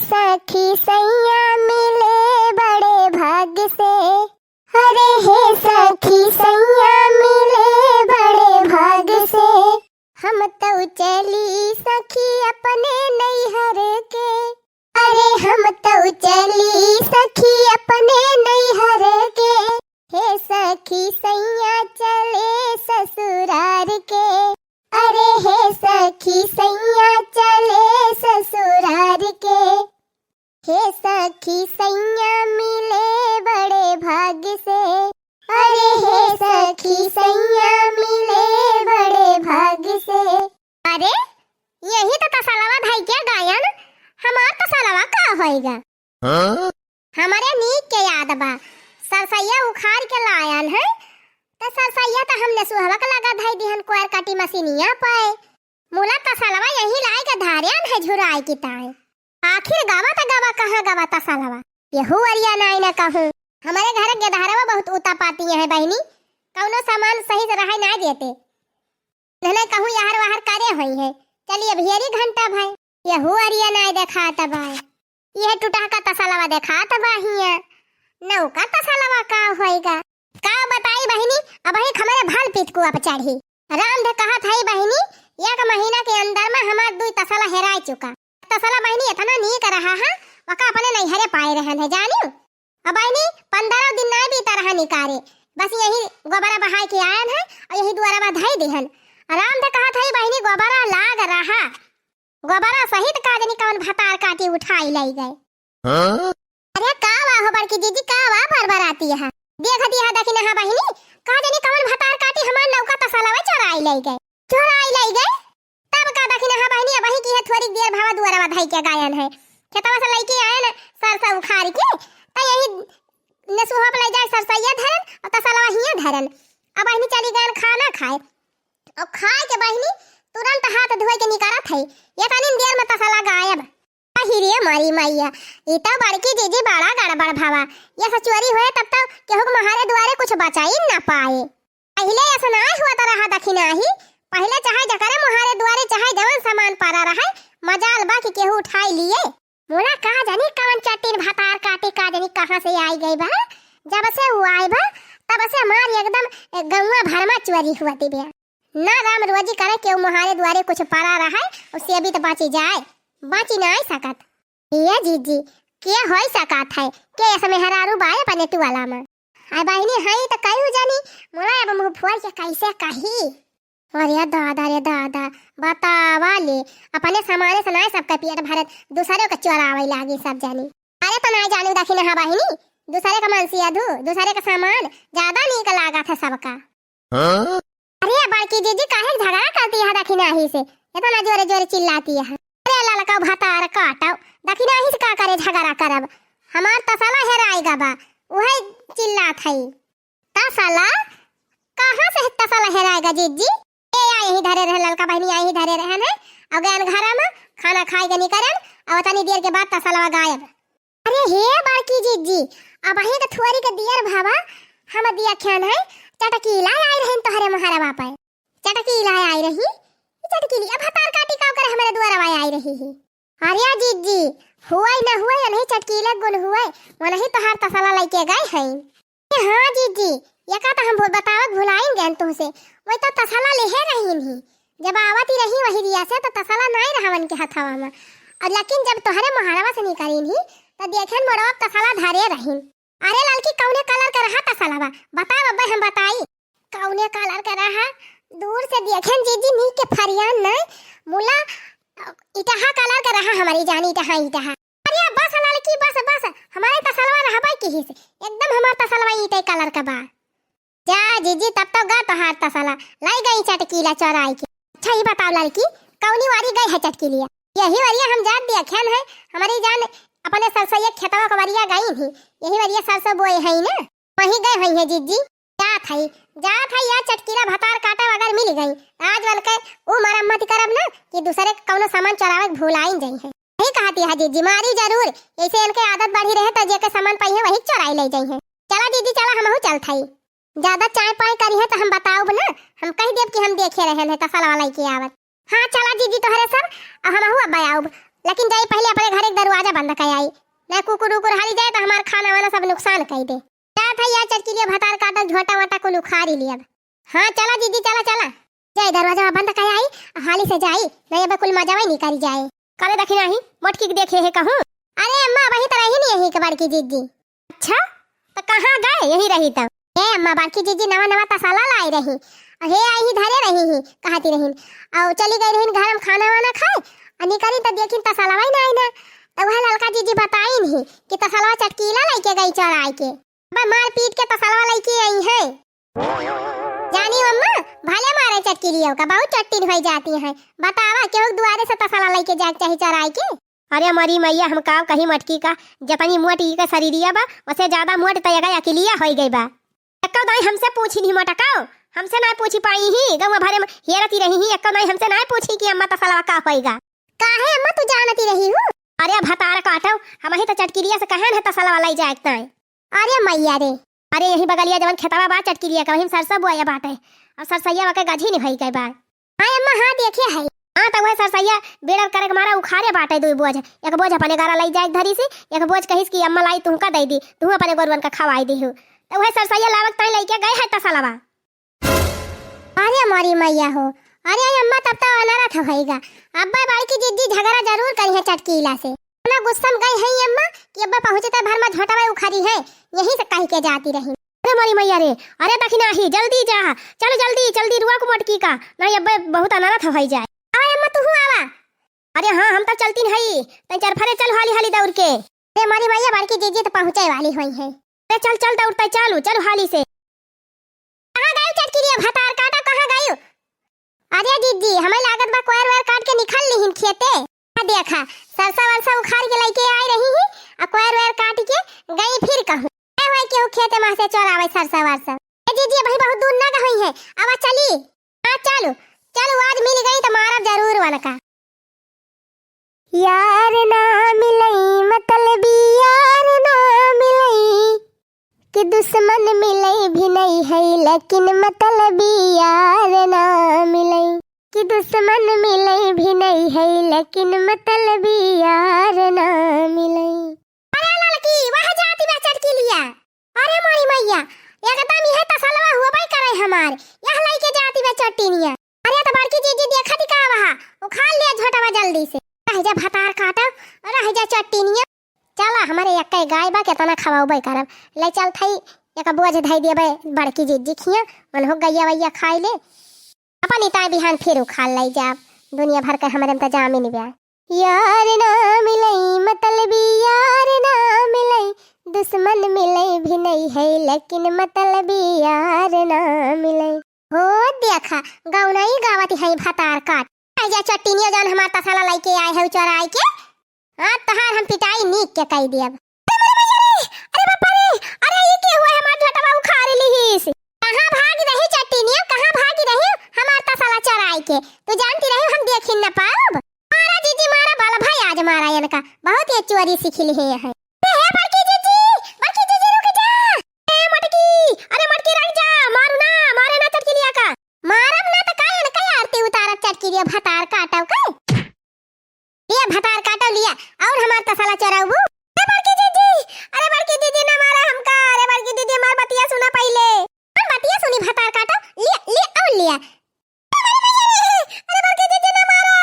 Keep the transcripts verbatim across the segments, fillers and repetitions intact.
सखी सैया मिले बड़े भाग से, अरे हे सखी सैया मिले बड़े भाग से, हम तउ चली सखी अपने नैहर के, अरे हम तउ चली सखी अपने नैहर के, हे सखी सैया चले ससुरार के, अरे हे सखी सैया चले ससुरार के, हे सखी सैया मिले बड़े भाग से, अरे हे सखी सैया मिले बड़े भाग से। अरे यही तो तसलवा धई के गायन, हमार तसलवा का होइगा? हाँ? हमरे नीक के याद बा, सरसैया उखाड़ के लायन है, त सरसैया त हमने सुहवा के लगा धई दिहन कोयर काटी मशीनिया पे। मुला तसलवा यही लाए के धारियन है झुराए की ताए। आखिर गवा त गवा कहाँ गवा तसलवा? यहू अरिया नाई न कहूँ। हमरे घर के धारवा बहुत उतापाती है बहिनी, कौनो सामान सही से रहाई नाई देते। नहने कहूँ यहर वहर करे होई है। चलिए अब हेरी घंटा भाई, यहू अरिया नाई देखात भाई। यह टूटहका तसलवा देखात बा हियाँ। नौका तसलवा का होइगा? का बताई बहिनी, अबही हमरे भल पीत कुआ पे चढ़ी। राम दे कहत हई बहिनी, एक महीना के अंदर में हमार दुई तसला हेराय चुका। तसला बहिनी इतना नीक रहा है, वका अपने नैहरे पाए रहन है, जानियो। अब बहिनी, पंद्रह दिन नाई बीता रहा निकारे, बस यही गोबरा बहाय के आयन है और यही दुआरा बा धई दिहन। राम दे कहत हई बहिनी, गोबरा लाग रहा, गोबरा सहित का जनी कवन भतार काटी उठाई लई गए। हाँ? अरे का वा हो बड़की जीजी, का वा बरबराती है? देखती है दखिनहा बहिनी, का जनी कवन भतार काटी हमार नौका तसलवा चोराई लई गए, चोराई लई गए। तब का दखिनहा बहिनी, अबही की है थोड़ी देर भावा दुआरवा धई के गायन है, खेतवा से लइके आयन सरसा उखाड़ के, त यही नसुहा पे लई जाए सरसैया धरन और तसलवा हियाँ धरन। अब बहिनी चली गयन खाना खाए, और खाए के बहिनी तुरंत हाथ धोए के निकारत है, ये तनी देर में तसला गायब। अहि रे मोरी मैया, ई तो बड़की जीजी बड़ा गड़बड़ भवा। ये सब चोरी होए तब तो केहू के मोहारे दुआरे कुछ बचाई न पाए। पहिले ऐसा ना हुआ तो रहा दखिनहा ही, पहिले चाहे जकरे मोहारे दुआरे चाहे जवन सामान पड़ा रहे, मजाल बा कि केहू उठाई लिए। मुला का जानी कवन चट्टीन भतार काटी का जानी कहाँ से आई गई बा, जब से वो आई बा तब से हमार एकदम गौवा भर में चोरी हुआ दी बे। ना राम रोजी करे केहू मोहारे दुआरे कुछ पड़ा रहे, उससे अभी तो बाँची जाए, बाँची ना आई सकत। ए जीजी, के होई सकत है, के ऐसे मेहरारू बाए अपने टुआला में? हाय बहिनी, हई तो कहू जानी, मोला अब मुँह फोड़ के कैसे कही? अरे दादा रे दादा, बतावा ले, अपने सामाने से नाई सबका पेट भरत, दूसरे के चोरावे लागी सब जानी। अरे तो नाई जानू दखिनहा बहिनी, दूसरे का मनसी अधू, दूसरे का सामान ज्यादा नीक लागत है सबका। हाँ? अरे बड़की जीजी, काहे झगड़ा करती है दखिनही से? इतना जोरे जोरे चिल्लाती है। अरे ललका भतार काटो, दखिनही से का करे झगड़ा करब? हमार तसला हेराई गबा, उहे चिल्लात हई। तसला? कहाँ से तसला हेराएगा जीजी? ए या यही धरे रहे, ललका बहिनी यही धरे रहे हैं, और गयन घर में खाना खाए के निकरन, और तनी देर के बाद तसलवा गायब। अरे हे बड़की जीजी, अबही के थोरी के दियर भावा, हम दिया ख्यान है, चटकीला आए रहिन तोहरे मोहरवा पे। चटकीला आई रही, ई चटकीली अब भतार काटी का करे हमारे दुआरवा आई रही है। अरे जीजी, हुए न हुए, नहीं चटकीले गुन हुए, वो नहीं तोहार तसला लेके गए हैं। हाँ जीजी, ये का तो हम भू-, बतावत भुलाइन गए तुमसे, वही तो तसला लेहे रहीन ही। जब आवत ही रही वही रिया से तो तसला नाई रहा उनके हथवा में। और लेकिन जब तोहरे मोहरवा से निकलीन ही तो देखेन मोड़वा पे तसला धरे रहीन। अरे ललकी, कौने कलर का रहा तसलवा? बताओ अब्बे, हम बताई। कौने कलर का रहा? दूर से देखेन जीजी, नीक के फरियान नाई, मुला इटहा कलर का रहा हमारी जान, इटहा, इटहा। अरे बस ललकी, बस, बस, हमारे तसलवा रहबे किहिस, एकदम हमार तसलवा इटे कलर का बा। जा जीजी, तब तो गा तोहार तसला, लाई गई चटकीला चोराई के। अच्छा, ई बताओ ललकी, कौनी वारी गई है चटकीलिया? यही वारिया हम जात देखेन है, हमारी जान अपने सरसैया खेतवा के वारिया गई ही, यही वारिया सरसों बोए है ना, वहीं गए हुई है जीजी। जात है, जात है या चटकीला भतार काटे अगर मिल गई, आज बन के ऊ मरम्मत करब ना कि दूसरे के कौनो सामान चोरावे के भुलाइन जाई है। यही कहती है जीजी, मारी जरूर, ऐसे इनके आदत बढ़ी रहे तो जेके सामान पाई है वही चोराई ले जाई है। चला जीजी, चला, हमहू चलत हई। ज्यादा चाय पाय करी है तो हम बताउब ना, हम कह देब कि हम देखे रहे हैं तसलवा लेके आवत। हाँ, चला जीजी तोहरे सब, अब हमहू अब्बे आउब। लेकिन जाई पहिले अपने घरे के दरवाजा बंद कइ आई, नहीं कुकुर उकुर हरि जाए तो हमार खाना वाना सब नुकसान कइ दे। जात है यार चटकिलिया भतार काटल, झोटा वोटा कुल उखारी लियब। हाँ, चला जीजी, चला, चला। जाई दरवाजा बंद कइ आई, हाली से जाई, नहीं अब कुल मजावा ही निकल जाए। करे देखी नाही, मोटकी के देखे है कहूँ। अरे अम्मा, वही तो रही नहीं यही के बड़की जीजी। अच्छा, तो कहाँ गए? यही रही तब। ए अम्मा, बड़की जीजी नवा नवा तसला लाई रही, और हे आई ही धरे रही ही, कहती रही, और चली गई रही घर में खाना वाना खाए, और निकली तो देखी तसलवा ही नहीं ना। तो वह ललका जीजी बताई नहीं कि तसलवा चटकीला लेके गई चोराई के। अब मार पीट के तसलवा लेके आई है। जानी अम्मा, भले मारे चटकिलियों का, बहुत चट्टिन होई जाती हैं। बतावा, केहू के दुआरे से तसला लेके जाए के चाही चोराई के? अरे मरी मैया, हम का कही मटकी का, जतनी मोट ई का शरीरिया बा, ओसे ज्यादा मोट त एका अकिलिया होई गई बा। एक्को दाई हमसे पूछी नहीं मटकाओ, हमसे ना पूछी पाई ही, गौवा भरे में हेरती रही ही, एक्को दाई हमसे ना पूछी कि अम्मा तसलवा का होएगा। काहे अम्मा तू जानती रही हूँ? अरे भतार काटो, हम ही तो चटकिलिया से कहन है तसलवा लाई जाए ताई। अरे मैया रे। अरे यही बगलिया जवन खेतवा बा चटकिलिया का, वही में सरसों बोया बाटे। अब सरसैया के गझी नहीं भई गए बा। हाँ अम्मा, हाँ देखे है। हाँ तो वह सरसैया बेड़र करे के मारा उखारे बाटे दुई बोझ। एक बोझ अपने गारा लई जाए धरी सी, एक बोझ कहिस कि अम्मा लाई तुहका दे दी, तू अपने गोरुअन का खवाई दी हो। तो वह सरसैया लावक ताई लेके गए है तसलवा। अरे मोरी मैया हो, अरे अम्मा तब तो अनरथ होइगा। अब्बा बड़की जिज्जी झगड़ा जरूर करी है चटकीला से। इतना गुस्सा में गई है अम्मा कि अब्बा पहुँचते भर में झोटवा उखरी है, यहीं से कह के जाती रही। अरे मोरी मैया रे, अरे दखिना ही, जल्दी जा, चल जल्दी, जल्दी रुआ को मटकी का, नहीं अब्बा बहुत अनरथ होई जाए। अरे अम्मा तू आवा। अरे हाँ, हम तो चलती नहीं, तै चरफरे चल हाली हाली दौड़ के। अरे मोरी मैया बड़की जिज्जी तो पहुँचे वाली हुई है। अरे चल चल दौड़ते चलू, चलू हाली से। कहाँ गयू चटकिलिया भतार काटा, कहाँ गयू? अरे जिज्जी, हमें लागत बा कोयर वोयर काट के निकल लिहिन खेते। आ देखा, सरसा वरसा उखाड़ के लेके आए रही ही, आ कोयर वोयर काट के गई फिर कहूँ। ए होए केहू खेते में से चोरावे सरसा वरसा। ए जिज्जी, अबही बहुत दूर ना गई है, अब चली। हाँ चलू, चलू आज मिल गई तो मारब जरूर वनका। यार ना मिलई मतलबी यार ना मिलई, कि दुश्मन मिलई भी नहीं है लेकिन मतलबी यार ना मिलई, कि दुश्मन मिलई भी नहीं है लेकिन मतलबी यार ना मिलई। अरे ललकी, वह जाती बा चटकिलिया। अरे मोरी मैया, एकदम यह तसलवा हुआ बाई करे हमार, यह लइके जाती बा चट्टिनिया। अरे तो बड़की जिज्जी देखत ही का वहा, उखाड़ लिया झोटवा जल्दी से। रह जा भतार काटब, रह जा चट्टिनिया। चला हमारे एक्के गाय बा, केतना खवाउबे करब। ले चल थई, एक बोझ धई देबे बड़की जिज्जी खिया, मन हो गैया वैया खाई ले। अपन इताई बिहान फिर उखाड़ लई जाब, दुनिया भर के हमरे में तो जामिन बा। यार ना मिलई मतलबी यार ना मिलई, दुश्मन मिलई भी नहीं है लेकिन मतलबी यार ना मिलई। हो देखा, गौनई गावत है भतार काट। आई जा चट्टिनिया जौन हमार तसला लइके आए है चोराई के। हाँ, तहार हम पिटाई नीक के कई दियब। अरे मोरे मैया रे, अरे बापा रे, अरे ई के हुआ हमार झोटवा उखाड़ लिहिस। कहाँ भागी रही चट्टिनिया, कहाँ भागी रही हमार तसला चोराई के? तू जानती रही हम देखी न पाउब। मारा जिज्जी मारा, बाल भाई आज मारा इनका, बहुत ये चोरी सीख ली है। ए, हे बड़की जिज्जी, बड़की जिज्जी रुक जा। ए मटकी, अरे मटकी रुक जा, मारू ना, मारे ना चटकिलिया का। मारब ना तो का इनका आरती उतारब चटकिलिया भतार काटब का। लिया भतार काटो लिया, और हमार तसला चोराउबू। अरे बड़की जिज्जी, अरे बड़की जिज्जी ना मारा हमका, अरे बड़की जिज्जी हमार बतिया सुना पहिले। हम बतिया सुनी भतार काटो, लिया, लिया और लिया। अरे बड़की जिज्जी ना मारा,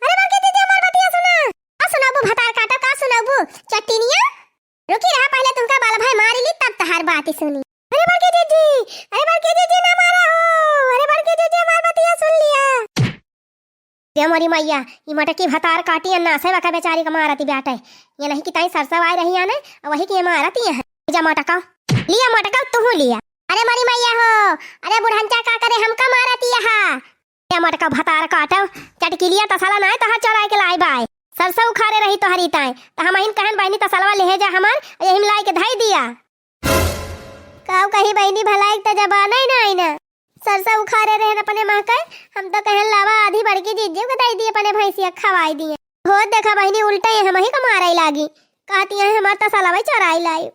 अरे बड़की जिज्जी हमार बतिया सुना। का सुनाबू भतार काटो, का सुनाबू चट्टिनिया? रुकी रहा पहिले तुमका बाल भाई मारी ली तब तहार बात सुनी। अरे बड़की जिज्जी, अरे बड़की जिज्जी ना मारा हो, अरे बड़की जिज्जी हमार बतिया सुन लिया। दे मोरी मैया, ई मटकी भतार काटी अन्ना से बका बेचारी का मारती बाटे। ये नहीं कि ताई सरसव आए रही आने, और वही की मारती है। जा मटका, लिया मटका, तू लिया। अरे मोरी मैया हो, अरे बुढ़ंचा का करे हमका मारती है। ए मटका भतार काटो, चटकिलिया तसला नाय तहार चोराई के लाई बाय। सरसव उखारे रही तोहरी ताय, त हमहिन कहन बहिनी तसलवा लेहे जा हमार, यही में लाई के धई दिया। काऊ कही बहिनी भलाई त जबान ही नाय ना। सरसव उखारे रहन अपने महकय, हम तो कहन लावा आधी बड़की जिज्जी के दई दी अपने भैंसिया खवाई दिए। हो देखा बहिनी उल्टा ये हमही को मारे लागी। कहती है हमार तसलवा चोराई लाई।